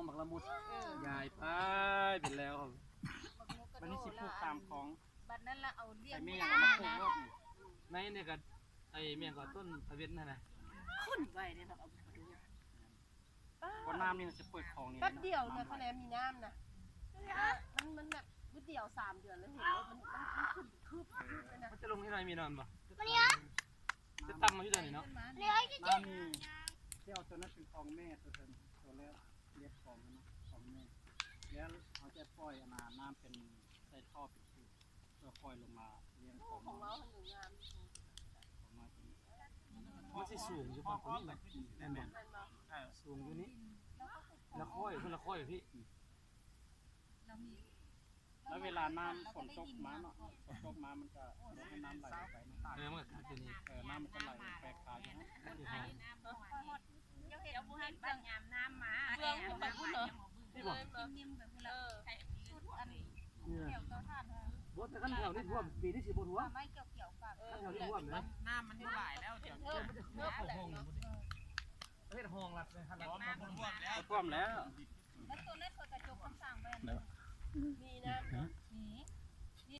ໝາກລະມຸດ ເອີ ຢາຍໄປ ເປັນແລ້ວ ບັດນີ້ຊິປູກຕາມຂອງ ບັດນັ້ນລະເອົາລ້ຽງ ໃສ່ແມ່ຫຍັງກໍມາປູກໂລດນີ້ ໃນນີ້ກໍ ໄອ້ແມ່ຫຍັງກໍ ຕົ້ນຕາເວັນຫັ້ນນະ ຂຶ້ນໄວເດ້ເນາະ ອາໂວຄາໂດ ບໍ່ ນ້ຳນີ້ມັນຊິເປີດຂອງນີ້ ແປັບດຽວນະ ຄະແນນມີນ້ຳນະ ມັນ ມັນແບບ ມື້ດຽວສາມເດືອນແລ້ວ ເຫັນບໍ່ ມັນ ມັນ ມັນຂຶ້ນຄືບໆເລີຍນະ ມັນຈະລົງທີ່ໃນມີນ້ຳບໍ່? ຈະຕຳມາຢູ່ໃນນີ້ເນາະ ນ້ຳນີ້ ທີ່ເອົາຕົວນັ້ນເປັນຂອງແມ່ ຕົວເທິງ ຕົວແລກ ລຽບຂອງເນາະ ຂອງແມ່ ແລ້ວເຮົາຈະປ່ອຍອັນນ່າ ນ້ຳເປັນ ໃສ່ທໍ່ເປັນຂູດ ເພື່ອປ່ອຍລົງມາລ້ຽງຂອງ ຂອງເຮົາຫັ້ນງາມ ຂອງນ້ອຍຕົວນີ້ ມັນຊິສູງຢູ່ປານຕົວນີ້ແຫຼະ ແມ່ນບໍ່? ແມ່ນບໍ່? ເອີ ສູງຢູ່ນີ້ ລະຄ່ອຍ ພຸ້ນລະຄ່ອຍພີ້ ແລ້ວເວລານ້ຳຝົນຕົກມາເນາະ ຝົນຕົກມາມັນຈະບໍ່ໃຫ້ນ້ຳໄຫຼອອກໄປເນາະ ເອີ ມັນກໍຄັກຢູ່ນີ້ ເອີ ນ້ຳມັນຈະໄຫຼແປກຂາຢູ່ຫັ້ນ ເຈົ້າເຫັນບໍ່ ເຫັນບາງຍາມນ້ຳມາ ເບື້ອງຂຶ້ນໄປພຸ້ນເນາະ ນີ້ບໍ່? ເອີ ສຸດອັນແຖວເຕົາຖ່ານ ບໍ່ ແຕ່ຄັນແຖວນີ້ຖ້ວມ ປີນີ້ຊິບໍ່ຖ້ວມ ໄມ້ກ່ຽວໆກັບ ຄັນແຖວນີ້ຖ້ວມນະ ນ້ຳມັນບໍ່ຫຼາຍແລ້ວ ແຖວເຮົາມັນຈະເຂົ້າຫ້ອງ ເຮັດຫ້ອງລັດເລີຍ ນ້ຳມັນຖ້ວມແລ້ວ ແລ້ວຕົວນັ້ນເພິ່ນກະຈົກຄຳສັ່ງໄວ້ ມີນ້ຳເນາະ ມີ